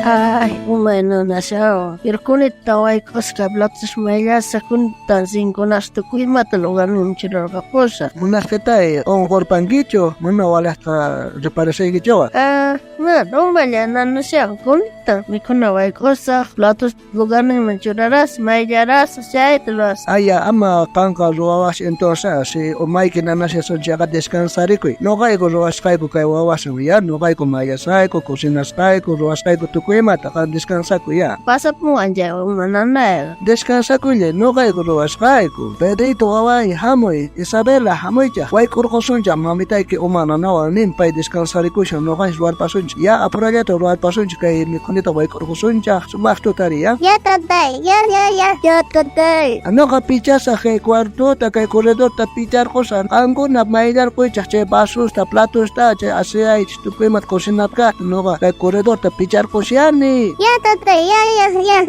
Ay, umay nanashawan. Pero kunita wayk'usqa platos mayllasaq, kunita zinkunas tukuy imata lugarninman churarqapusaq. Munasqetay onqorpankichu, mana walejta reparasaykichuqa. Ah, mana umalla nanashawan, kunita mikhuna wayk'usaq, platos lugarninman churarasaq, mayllarasaq, chayta ruwasaq. Aya, ama qanqa ruwawasqa entonces, si umayki nanashasun chayqa descansarikuy. Noqayku ruwasqayku kay wawasan, ya, noqayku mayllasqayku, cocinasqayku, ruwasqayku tukuy imata, qan descansakuy, ya. Pasapuwan chay uma nanayqa. Descansakullay, noqayku ruwasqayku. Pedrito waway, hamuy, Isabela, hamuychaj, wayk'urqusunchaj, mamitayki uma nanawan nin, pay descansarikushan, noqanchis ruwarpasunchik. Ya, apurallata ruwarpasunchik, kay mikhunita wayk'urqusunchaj, sumaj tutari, ya. Ya, tatay, ya, ya, ya. Ya, tatay. Noqa pichasaj kay cuartota, kay corredorta picharqusaj, qankuna mayllarquychaj chay vasosta, platosta, chay aseaychis, tukuy imata cocinapi kajta, noqa kay corredorta picharqushani. Ya, tatay, ya, ya, ya.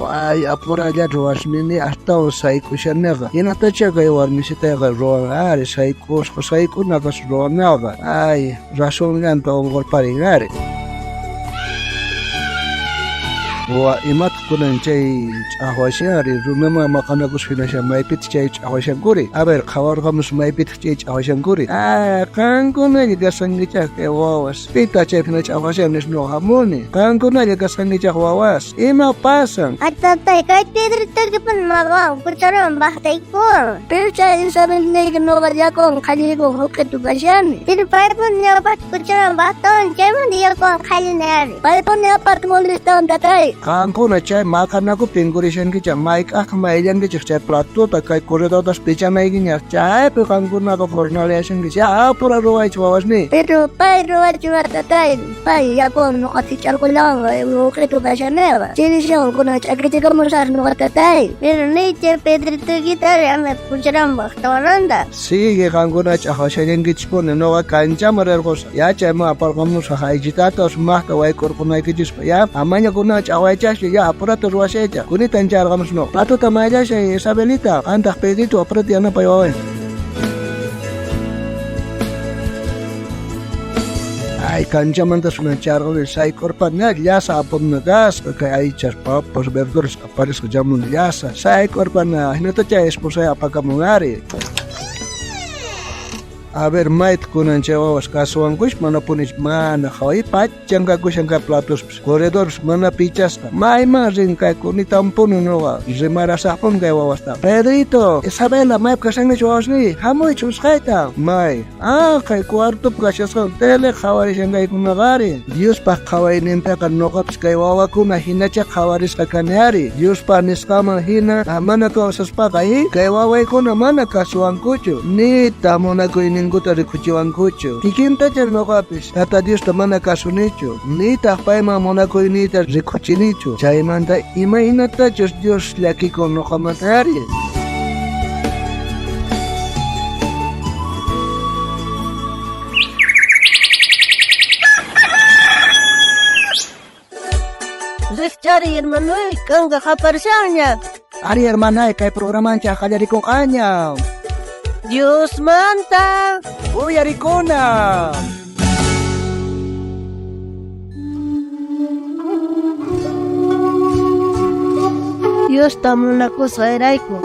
Ay, apuralla ruwasnini astawan sayk'ushaniqa. Hinatacha kay warmisitayqa ruwan ari, sayk'usqa, sayk'unakas ruwanaqa. Ay, razonllanta onqorparin ari. Wa, imataq kunan chay ch'aqwashanri, runaman maqanakuspa hinashan, maypitaq chay ch'aqwashankuri? A ver, qhawarqamus maypitaq chay ch'aqwashankuri? Ah, qankunalla kasqankichaq kay wawas. Pitaq chaypi hina ch'aqwashan nispa ñuqa hamuni. Qankunalla kasqankichaq wawas. Ima pasan? Ay, tatay, kay Pedritoykipun maqawan, cucharawan bajtaykuwan. Pero chay Isabelniyki noqa yakuwan qhalliykun joq'itu kashani. Pero paypun ñawpaqta cucharawan bajtawan, chaymanta yakuwan qhallini ari. Paypun ñawpaqta molestawan, tatay. Qankuna chay maqanakupi tinkurishankichej, mayk'ajtaj mayllankichej chay platota, kay corredortas pichanaykiña, chaypi qankunaqa jornaleashankichej. Ya, apura ruwaychej wawasniy. Pero pay ruwachiwan, tatay, pay yakuwan noqa pich'arqullawan joq'itu kashaneqa. Chirishawan kunan ch'akichikamusaj noqa, tatay. Pero niy chay Pedritoykita ari ama cucharawan bajtawananta. Sigue qankuna ch'aqwashallankichejpuni, noqa kanchaman rirqosaj. Ya chayman aparqamusaj aychitata sumajta wayk'urqonaykichispa. Ya, amaña kunan ch'aqwaychaschu, ya apurata ruwashaychaj. Kunitan charqamus noqa. Platota mayllashay, Isabelita, qantaj Pedrito apurata yanapay waway. Ay, kanchamanta sunan charqani, sayk'urpani, llasa apamuna kasqa, kay aychas, papas, verduras aparisqa llamun llasa. Sayk'urpani, ajinata chay esposay apakamun ari. A ver, mayta kunan chay wawas kasuwankush, manapunichu, mana qhaway, pachan kakushan kay platospis, corredorpis mana pichasqa. Mayman rin kay kunitampuni noqa, rimarasajpuni kay wawasta. Pedrito, Isabela, maypi kashankichu wawasniy? Hamuychu usqhayta. May, ah, kay cuartopi kashasqan tele qhawarishan kaykunaqa ari. Diospaj qhawayninpiqa noqapis kay wawakuna hinacha qhawarisqa kani ari. Diospa nisqanman hina mana kawsaspaqa, kay wawaykuna mana kasuwankuchu, nita munakuyninkuta rikuchiwankuchu. Kikintacha noqapis Tata Diosta mana kasunichu, nitaj payman munakuyniyta rikuchinichu. Chaymanta imaynatachus Dios llakikun noqamanta ari. Rijch'ariy, hermanoy, kanka qaparishanña. Ari, hermanay, kay programanchej qallarikonqaña. Diosmanta Uyarikuna. Diosta munakusqayrayku.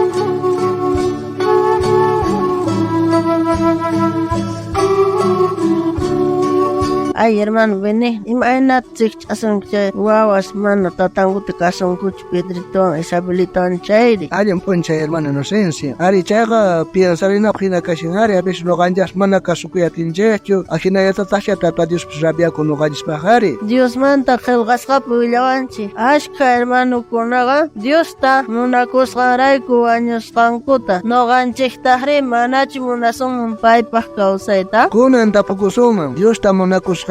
Ay, hermano, vení. Imaynata ch'asunki chay wawas mana tatankuta kasunkuchu Pedritowan Isabelitawan chayri. Allin p'unchay, hermano Inocencia. Ari, chayqa piensarinapaj hina kashan ari, a veces noqanchis mana kasukuy atinchejchu, ajinallatatajcha Tata Diospis rabiakun noqanchispaj ari. Diosmanta qhelqasqapi willawanchik, ashkha hermanokunaqa Diosta munakusqanrayku wañusqankuta. Noqanchejtajrí manachu munasunman paypaj kawsayta? Kunan tapukusunman, Diosta munakusqayrayku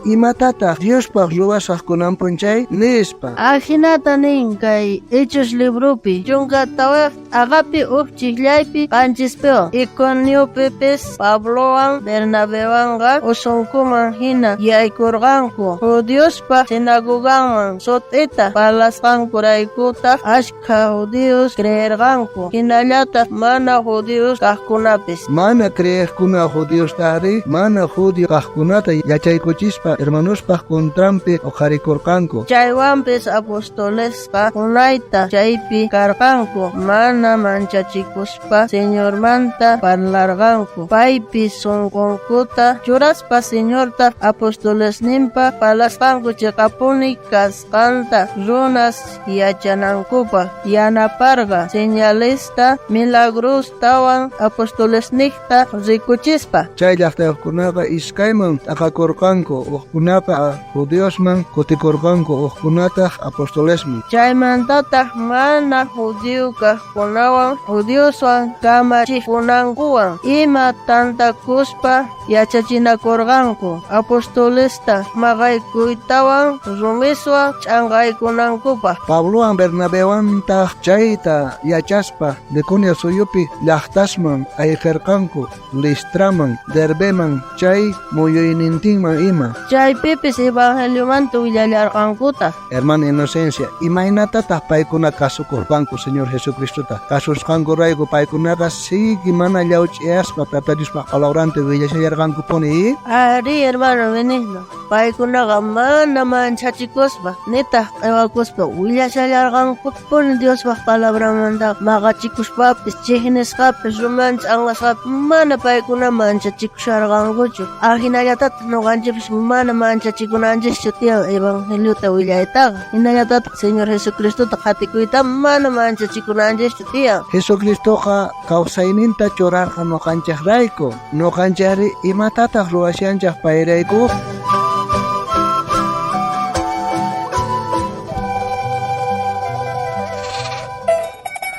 imatataj Diospaj ruwasaj kunan p'unchay? Nispa. Ajinata nin kay Hechos libropi, 14 t'aqapi uj chijllaypi 7piwan. Iconiopipis Pablowan Bernabewanqa usunkuman jina yaykorqanku. Judiospa sinagoganman sut'ita parlasqankuraykutaj ashkha judíos creerqanku, jinallataj mana judíos kajkunapis. Mana creejkuna judiostajrí mana judío kajkunata Yachaykuchispa hermanospaj contranpi oqharikorqanku. Chaywanpis apostolesqa unayta chaypi karqanku, mana manchachikuspa Señormanta parlarqanku. Paypi sonqonkuta churaspa Señorta apostolesninpa parlasqanku cheqapuni kasqanta runas yachanankupaj yanaparqa señalesta milagrostawan apostolesnejta rikuchispa. Chay llajtayojkunaqa iskayman t'aqakorqanku, ujkunaqa judiosman kutikorqanku, ujkunataj apostolesman. Chaymantataj mana judío kajkunawan judioswan kamachikunankuwan ima tantakuspa yachachinakorqanku. Apostolesta maqaykuytawan rumiswan ch'anqaykunankupaj. Pablowan Bernabewantaj chayta yachaspa Licaonia suyupi llajtasman ayqerqanku, Listraman, Derbeman, chay muyuynintinman ima. Chaypipis evangeliomanta willallarqankutaj. Hermana Inocencia, imaynatataj paykuna kasukorqanku Señor Jesucristota? Kasusqankurayku paykunaqa sigue mana llawch'iyaspa Tata Diospaj palabranta willashallarqankupuni. Arí, hermano Benigno, paykunaqa mana manchachikuspa, nitaj q'ewakuspa willashallarqankupuni Diospaj palabranmanta maqachikuspapis, chejnisqapis, rumiwan ch'anqasqapis, mana paykuna manchachikusharqankuchu. Ajinallatataj noqanchejpis mana manchachikunanchischu tiyan evangeliota willaytaqa. Jinallatataj Señor Jesucristota qhatikuyta mana manchachikunanchischu tiyan. Jesucristoqa kawsayninta churarqa noqanchejrayku. Noqanchejri imatataj ruwashanchej payrayku?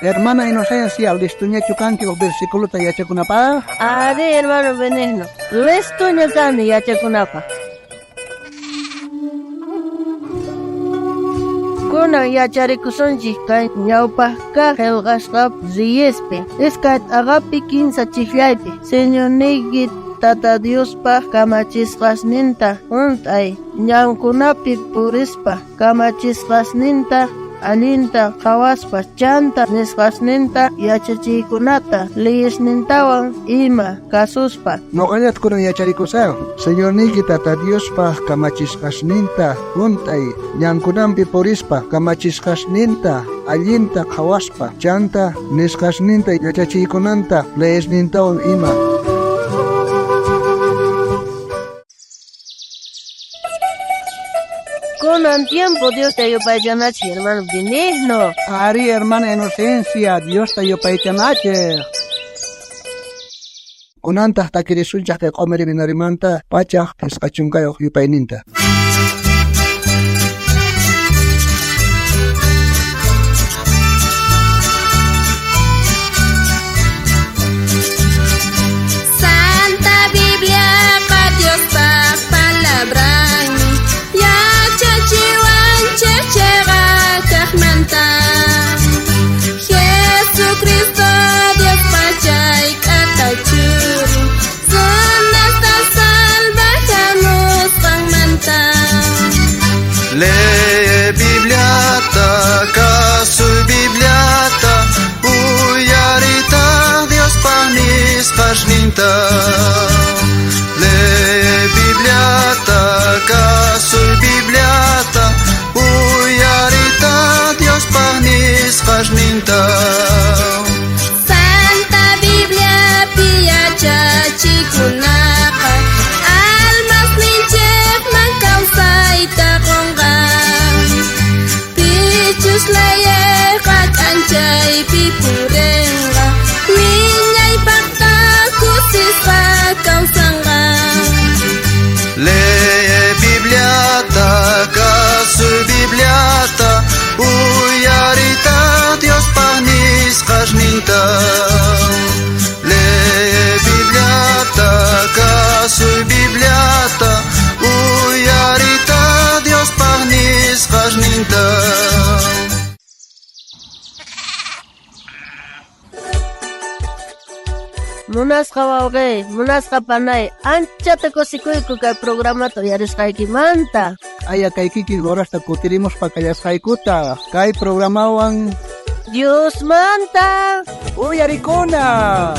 Hermana Inocencia, listoñachu kanki uj versiculota yachakunapaj? Arí, hermano Benigno, listoña kani yachakunapaj. Kunan yacharikusunchik kay ñawpaj kaj qhelqasqa Reyespi, iskay t'aqapi kinsa chijllaypi. Señorniyki Tata Diospaj kamachisqasninta junt'ay, ñankunapi purispa kamachisqasninta allinta qhawaspa, chanta nisqasninta yachachiykunata leyesnintawan ima kasuspa. Noqallata kunan yacharikusaj. Señorniyki Tata Diospaj kamachisqasninta junt'ay, ñankunampi purispa kamachisqasninta allinta qhawaspa, chanta nisqasninta yachachiykunanta leyesnintawan ima. Kunan tiempo Diosta yupaychanachej, hermano Benigno. Arí, hermana Inocencia, Diosta yupaychanachej. Kunantaj takirisunchej kay q'omiri minarimanta pachaj phisqa chunkayoj yupayninta. Santa Bibliaqa Diospaj palabranmi, yachachiwanchej cheqa kajmanta. Jesucristo Diospa chay k'ata churin, runasta salvaj jamusqanmanta. Lee Bibliata, kasuy Bibliata, uyaritaj Diospaj nisqasninta. Lee Bibliata, kasuy Bibliata, uyaritaj Diospaj nisqasninta. Santa Bibliapi yachachikunaqa almasninchejman kawsayta qonqa. Pichus leyejqa k'anchaypi purenqa, wiñaypajtaj kusisqa kawsanqa. Lee Bibliata, kasuy Bibliata, uyaritaj Diospaj nisqasninta. Lee Bibliata, kasuy Bibliata, uyaritaj Diospaj nisqasninta. Munasqa wawqey, munasqa panay, anchata kusikuyku kay programata uyarisqaykimanta. Aya kay kikin horasta kutirimuspa kallasqaykuta kay programawan Diosmanta uyarikuna.